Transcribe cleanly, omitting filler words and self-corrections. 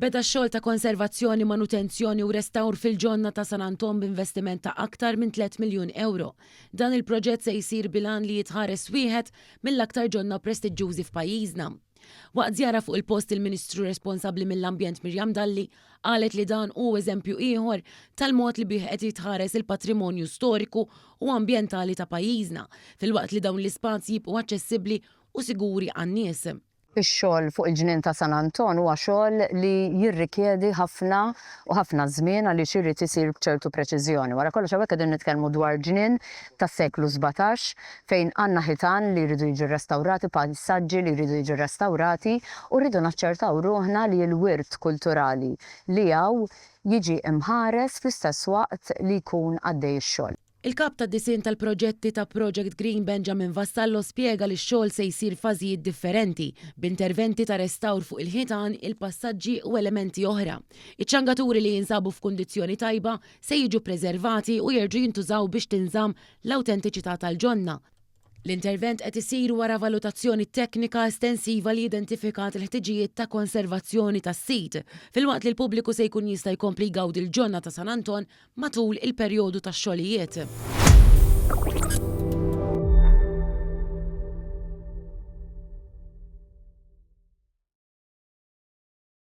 Beda x-xogħol ta' konservazzjoni, manutenzjoni u restawr fil-ġonna ta' San Anton b'investiment ta' aktar minn 3 miljun ewro. Dan il-proġett se jsir bil-għan li jitħares wieħed mill-aktar ġonna prestiġġużi f'pajjiżna. Waqt żjara fuq il-post il-Ministru responsabbli mill-Ambjent Miriam Dalli qalet li dan hu eżempju ieħor tal-mod li bih qed jitħares il-patrimonju storiku u ambjentali ta' pajjiżna, filwaqt li dawn l-ispazji jibqgħu aċċessibbli u siguri għan-nies. Ix-xogħol fuq il-Ġnien ta' San Anton huwa xogħol li jirrikjedi ħafna u ħafna żmien għaliex irid isir b'ċertu preċiżjoni. Wara kollox hawnhekk qegħdin nitkellmu dwar ġnien tas-seklu 17 fejn għandna ħitan li jridu jiġu rrestawrati, pajsaġġi li jridu jiġu rrestawrati u rridu naċċertaw ruħna li l-wirt kulturali li hawn jiġi mħares fl-istess waqt li jkun għaddej ix-xogħol. Il-Kap tad-Disinn tal-Proġetti ta' Project Green Benjamin Vassallo spjega li x-xogħol se jsir f'fażijiet differenti, b'interventi ta' restawr fuq il-ħitan, il-passaġġi u elementi oħra. Iċ-ċangaturi li jinsabu f'kundizzjoni tajba se jiġu ppreservati u jerġgħu jintużaw biex tinżamm l-awtentiċità tal-ġonna. L-intervent qed isir wara valutazzjoni teknika estensiva li identifikat il-ħtiġijiet ta' konservazzjoni tas-sit, filwaqt li l-pubbliku se jkun jista' jkompli jgawdi l-ġonna ta' San Anton matul il-perjodu tax-xogħlijiet.